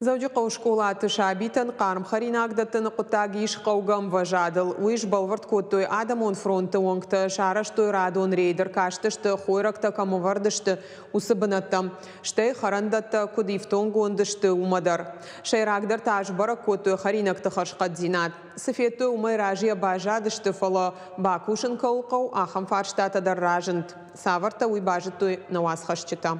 Дзӕуджыхъӕуы скъолаты сабитӕн хъарм хӕринаг дӕттыны хъуыддаг ис хъӕугӕ ӕмвӕзадыл. Уый сбӕлвырд кодтой Адӕмон фронты уӕнгтӕ. Сарӕзтой радон рейд, ӕркастысты, хойрӕгтӕ кӕм ӕвӕрд сты, уыцы бынӕттӕм. Стӕй хӕрӕндӕттӕ куыд ифтонггонд сты, уымӕ дӕр. Сӕйрагдӕр та сбӕрӕг кодтой хӕринӕгты хӕрзхъӕддзинад. Цы федтой, уымӕй разыйӕ баззадысты, фӕлӕ бакусын кӕуыл хъӕуы, ахӕм фарстатӕ дӕр разынд. Цавӕртӕ, уый базыдтой нӕ уацхӕсджытӕ.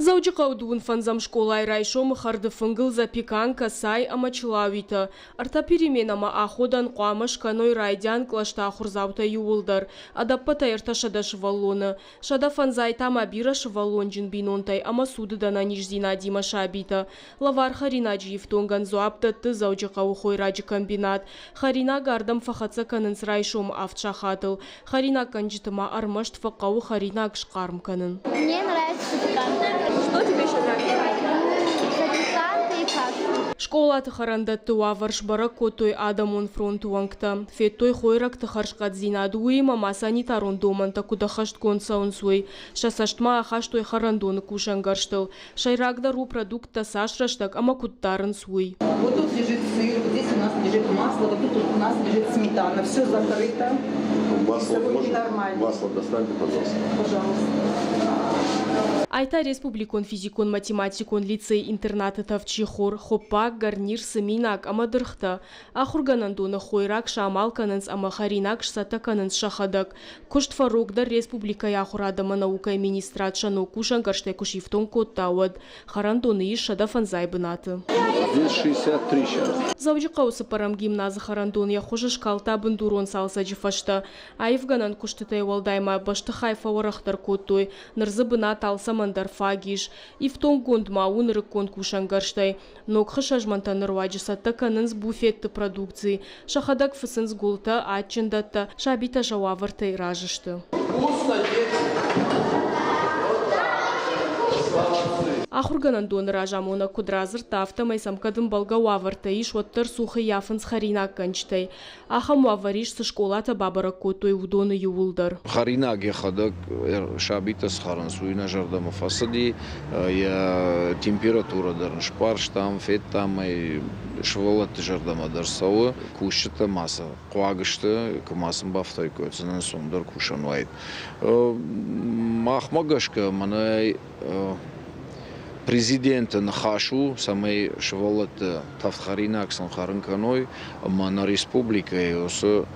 Дзӕуджыхъӕуы дыууын фӕндзӕм скъолайы райсомы хӕрды фынгыл запеканкӕ, цай ӕмӕ чылауитӕ. Ӕртӕ переменӕмӕ аходӕн хъуамӕ скӕной райдиан кълӕсты ахуырдзаутӕ иууылдӕр, ӕдӕппӕтӕй 300 сывӕллоны. 105 та ма бирӕсывӕллонджын бинонтӕй ӕмӕ цудыд ӕнӕниздзинадимӕ сабитӕ. Лӕвар хӕринаджы ифтонгӕн дзуапп дӕтты Дзӕуджыхъӕуы хойраджы комбинат. Хӕринаг ардӕм фӕхӕццӕ кӕнынц райсомы авд сахатыл. Хӕринаггӕнджыты ма ӕрмӕст фӕхъӕуы хӕринаг схъарм кӕнын. Мне нравится запеканка. Что тебе еще нравится? Запеканка и кашу. Скъолаты хӕрӕндӕтты уавӕр сбӕрӕг кодтой Адӕмон фронты уӕнгтӕ. Федтой хойрӕгты хӕрзхъӕддзинад, уыимӕ ма санитарон домӕнтӕ куыд ӕххӕстгонд цӕуынц, уый. Сӕ цӕстмӕ ахастой хӕрӕндоны кусӕнгӕрзтыл. Сӕйрагдӕр у продукттӕ цас рӕстӕг ӕмӕ куыд дарынц, уый. Вот тут лежит сыр, вот здесь у нас лежит масло, вот тут у нас лежит сметана. Все закрыто. Масло Всё можно? нормально. Масло достаньте, пожалуйста. Пожалуйста. Ай та республикон физикон-математикон лицей-интернаты тӕвд сихор, хоппаг, гарнир, цыминаг ӕмӕ дыргътӕ. Ахуыргӕнӕндоны хойраг самал кӕнынц ӕмӕ хӕринаг сцӕттӕ кӕнынц сӕхӕдӕг. Куыст фӕрогдӕр республикӕйы ахуырад ӕмӕ наукӕйы министрад сӕ ног кусӕнгӕрзтӕй куы сифтонг кодта, уӕд. Хӕрӕндоны ис 105 бынаты. Здесь 63 сейчас. Дзӕуджыхъӕуы цыппӕрӕм гимназы хӕрӕндон йӕ хуыз скалдта бындурон цалцӕджы фӕстӕ. Аивгӕнӕн куыстытӕй уӕлдай ма бӕстыхай фӕуӕрӕхдӕр кодтой. Ныр дзы бынат алцӕмӕн дӕр фаг ис. Ифтонггонд ма у нырыккон кусӕнгӕрзтӕй. Ног хысӕзмӕнтӕны руаджы цӕттӕ кӕнынц буфетты продукци. Сӕхӕдӕг фыцынц гуылтӕ, адджын дӕттӕ, сабитӕ сӕ уавӕртӕй разы сты. Ахуыргӕнӕндоны разамонӕг куыд радзырдта, афтӕмӕй сӕм кӕд ӕмбӕлгӕ уавӕртӕ ис, уӕддӕр цух ӕййафынц хӕринаггӕнджытӕй. Ахӕм уавӕр ис, цы скъолатӕ бабӕрӕг кодтой, уыдоны иууылдӕр. Хӕринаг йӕхӕдӕг сабитӕ схӕрынц, уый нӕ зӕрдӕмӕ фӕцыди. Йӕ температурӕ дӕр ын сбарстам, федтам ӕй, сывӕллӕтты зӕрдӕмӕ дӕр цӕуы. Кусджытӕ ма цы хъуаг сты, куы ма сын бафтаиккой, сын ӕнцондӕр кусӕн уаид. Махмӕ гӕсгӕ мӕнӕ президенты ныхас у, цӕмӕй сывӕллӕтты тӕвдхӕринаг сын хӕрын кӕной ӕмӕ нӕ республикӕйы уыцы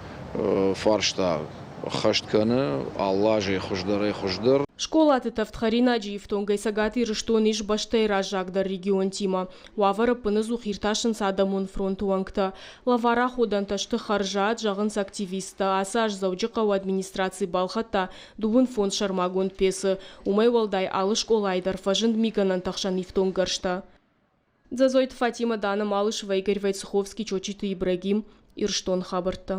фарста ӕххӕст кӕны алы азӕй хуыздӕрӕй хуыздӕр. Скъолаты тӕвдхӕринаджы ифтонгӕй Цӕгат Ирыстон ис бӕстӕйы раззагдӕр регионтимӕ. Уавӕр ӕппынӕдзух иртасынц Адӕмон фронты уӕнгтӕ. Лӕвар аходӕнтӕ сты хӕрзад, зӕгъынц активисттӕ. Ацы аз Дзӕуджыхъӕуы администраци балхӕдта 25 сӕрмагонд пецы. Уымӕй уӕлдай алы скъолайы дӕр фӕзынд мигӕнӕнтӕ хсӕн ифтонггӕрзтӕ. Дзӕзойты Фатимӕ, Дана Малышева, Игорь Войцеховский, Чочиты Ибрагим. Ирыстон хабӕрттӕ.